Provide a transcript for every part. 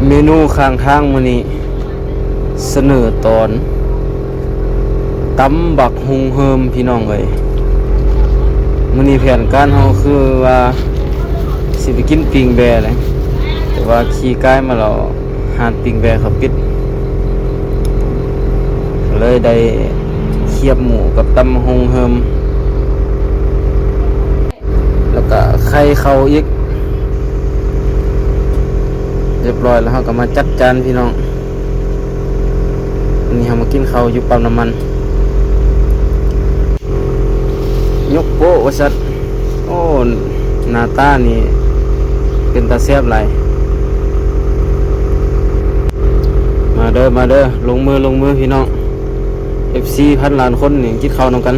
ເມນູຂ້າງທາງມື້ນີ້ ສະເໜີຕອນຕຳບັກຫຸ່ງເຮີມ ພີ່ນ້ອງເອີຍ. ມື້ນີ້ແຜນການເຮົາຄືວ່າຊິໄປກິນປີ້ງແບ້ແຫຼະ ແຕ່ວ່າຂີ່ກາຍມາແລ້ວ ຮ້ານປີ້ງແບ້ເຂົາປິດ ກໍເລີຍໄດ້ຄຽບໝູກັບຕຳບັກຫຸ່ງເຮີມ ແລ້ວກະໄຂ່ເຂົ້າອີກ. ຮຽບຮ້ອຍແລ້ວ ເຮົາກໍມາຈັດຈານພີ່ນ້ອງ. ນີ້ເຮົາມາກິນເຂົ້າຢູ່ປ້ຳນ້ຳມັນ. ຍົກໂປ້ວ່າຊັ້ນ. ໂອ້ ໜ້າຕານີ້ເປັນຕາແຊບຫຼາຍ. ມາເດີ ມາເດີ ລົງມື ລົງມືພີ່ນ້ອງ. ເອັຟຊີ ພັນລ້ານຄົນນີ້ກິນເຂົ້ານຳກັນ.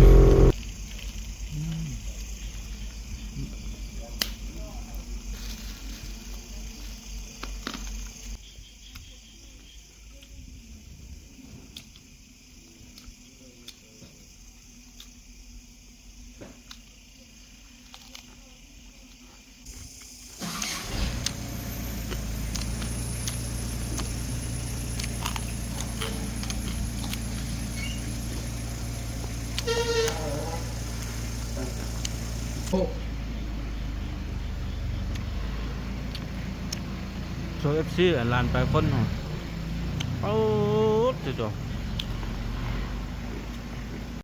ໂອ້ ໂຊເອັຟຊີ ລ້ານປາຍຄົນ. ໂອ້ ໂອ້ ຕິໂຕ.